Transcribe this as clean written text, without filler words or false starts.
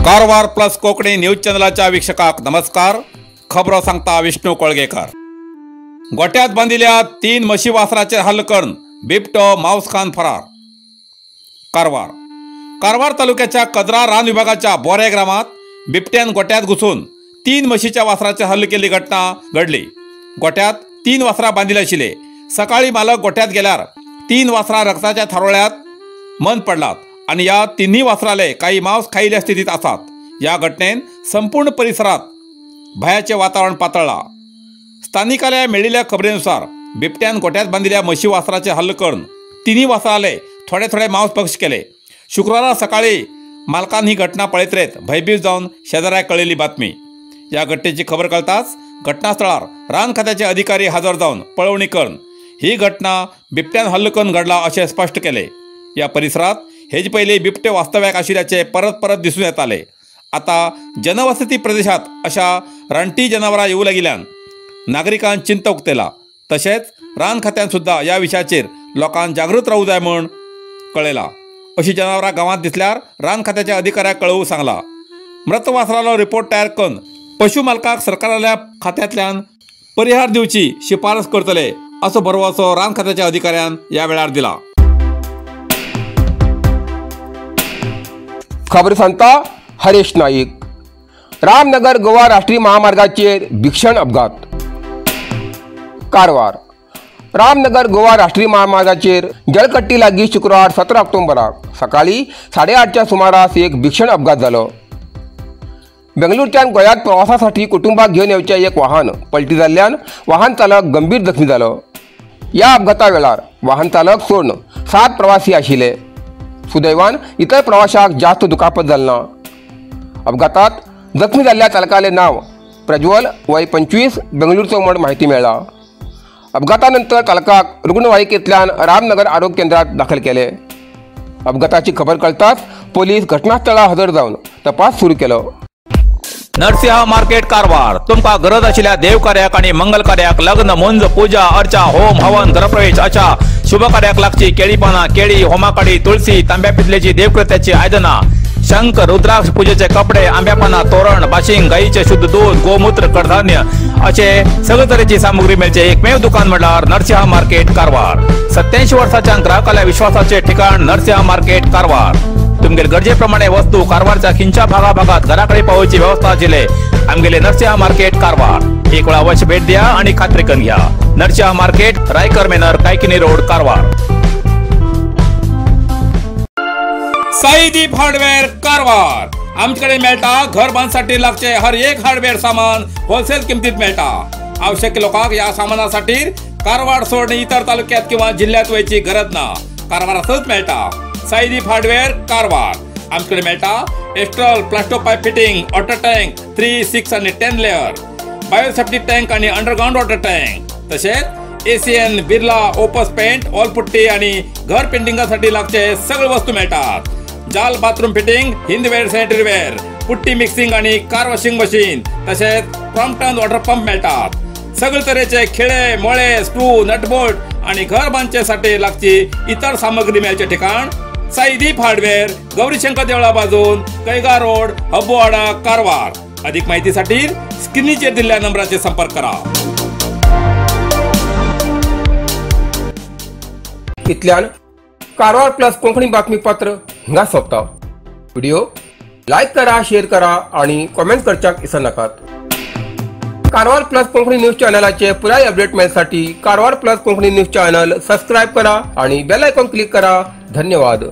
Karwar plus Konkani news चॅनलाच्या वीक्षकाक नमस्कार। खबरो सांगता विष्णू कोळगेकर। गोट्यात बांदिल्या 3 म्हशी वासराचेर हल्लो करून बिबटो मांस खान फरार। कारवार कारवार तालुक्याच्या कजरा रान विभागाच्या बोरे ग्रामात बिबट्यान गोट्यात घुसून 3 म्हशीच्या वासराचेर हल्लो केल्ली घटना घडली। गोट्यात 3 वासरां बांदिल्ले आशिल्ले। सकाळी मालक गोट्यात गेल्यार 3 वासरां रक्ताच्या थारोळ्यात मन पडलात आणि या तिन्ही वासराले काही मांस खाईल्या स्थितीत आसात। या घटनेन संपूर्ण परिसरात भयाचे वातावरण पातळला। स्थानिकाला मेळिल्ल्या खबरेनुसार बिबट्यान गोट्यात बांदिल्ल्या म्हशी वासराचे हल्लो करून तिन्ही वासराले थोडे थोडे मांस भक्ष केले। शुक्रवारा सकाळी मालकान ही घटना पळयतरेत भयभीत जावन शेजाऱ्याक कळिल्ली बातमी। या घटनेची खबर कळताच घटनास्थळार रान खात्याचे अधिकारी हजर जावन पळोवणी करून ही घटना बिबट्यान हल्लो करून घडला अशें स्पष्ट केले। या परिसरात हेजे पयलीं बिबटे वास्तव्याक आशिल्ल्याचे परत परत दिसून येताले। आता जनवसती प्रदेशात अशा रानटी जनावरां येवू लागिल्ल्यान नागरिकांक चिंता उक्तेला। तशेंच रान खात्यान सुद्दां ह्या विशयाचेर लोकांक जागृत रावूं जाय म्हूण कळयलां। अशी जनावरां गांवांत दिसल्यार रान खात्याच्या अधिकाऱ्याक कळोवंक सांगलां। मृत वासरालो रिपोर्ट तयार करून पशु मालकाक सरकाराल्या खात्यांतल्यान परिहार दिवची शिफारस करतले असो भरवसो रान खात्याच्या अधिकाऱ्यान ह्या वेळार दिला। खबर सांगता हरेश नाईक। रामनगर गोवा राष्ट्रीय महामार्गाचेर भीषण अपघात। कारवार रामनगर गोवा राष्ट्रीय महामार्गाचेर जलकट्टी लागीं शुक्रवार 17 ऑक्टोबराक सकाळी 8:30च्या सुमारास एक भीषण अपघात जालो। बेंगलुरूच्यान गोंयांत प्रवासासाठी कुटुंबाक घेवन येवचें एक वाहन पलटी जाल्ल्यान वाहन चालक गंभीर जखमी जालो। ह्या अपघाता वेळार वाहन चालक सोडून 7 प्रवासी आशिल्ले। सुदैवान इतर प्रवाशाक जास्त दुखापत जाल ना। अपघातात जखमी जाल्ल्या चालकाले नाव प्रज्वल वय 25 बेंगलुरूचो म्हूण म्हायती मेळ्ळा। अपघातानंतर चालकाक रुग्णवाहिकेंतल्यान रामनगर आरोग्य केंद्रात दाखल केले। अपघाताची खबर कळताच पोलीस घटनास्थळार हजर जावन तपास सुरू केलो। नरसिंह मार्केट कारवार तुमका गरज आशिल्ल्या देवकार्याक आणि मंगल कार्याक लग्न मुंज पूजा अर्चा होम हवन घरप्रवेश अशा शुभ कार्याक लागची केळी पाना केळी होमाकाडी तुळसी तांब्या पितलेची देवकृत्याची आयदना शंख रुद्राक्ष पूजेचे कपडे आंब्या पाना तोरण बाशिंग गाईचे शुद्ध दूध गोमूत्र कडधान्य असे सगळे तरेची सामुग्री मेळचे एकमेव दुकान म्हळ्यार नरसिंह मार्केट कारवार। 87 वर्षाच्या ग्राहकाला विश्वासाचे ठिकाण नरसिंह मार्केट कारवार। तुमगेले गरजेप्रमाणे वस्तू कारवारच्या खिंच्या भागाभागात घराकडे पावोवची व्यवस्था आशिल्ले आमगेले नरसिंह मार्केट कारवार। एक वेळा अवश्य भेट द्या आणि खात्री करून घ्या। Narasimha market, Raikar manor, Kaikini road, Karwar. Saideep hardware Karwar. आमच्याकडे मेळटा घर बांधसाठी लागचे हर एक हार्डवेअर सामान होलसेल किमतीत मेळटा। आवश्यक लोकांक या सामानासाठी कारवार सोडून इतर तालुक्यात किंवा जिल्ह्यात वयची गरज ना, कारवारातच मेळटा। साईदीप हार्डवेअर कारवार। आमच्याकडे मेळटा Astral plasto pipe fitting, water tank 3, 6 आणि 10 लेअर, बायोसेफ्टी टँक आणि अंडरग्राउंड वॉटर टँक, तसेच ACN Birla Opus paint, wall putty आणि घर पेंटिंगासाठी लागचे सगळे वस्तू मिळतात। जाल bathroom fitting, Hindware sanitary ware, putty mixing आणि कार वॉशिंग मशीन, तसेच क्रॉम्पटन वॉटर पंप मिळतात। सगळे तऱ्हेचे खिळे मोळे स्क्रू नटबोल्ट आणि घर बांधण्यासाठी लागची इतर सामग्री मिळायचे ठिकाण साईदीप हार्डवेअर, गौरीशंकर देवळा बाजून, कैगा रोड, हब्बुवाडा, कारवार। अधिक माहितीसाठी स्क्रीनवर दिलेल्या नंबराचे संपर्क करा। इतल्यान कारवार प्लस कोंकणी बातमीपत्र हिंगा सोंपता। व्हिडिओ लायक करा, शेअर करा आणि कॉमेंट करच्याक विसरनाकात। कारवार प्लस कोंकणी न्यूज चॅनलाचे पुराय update मेळसाठी Karwar plus Konkani news channel subscribe करा आणि बेल आयकॉन क्लिक करा। धन्यवाद।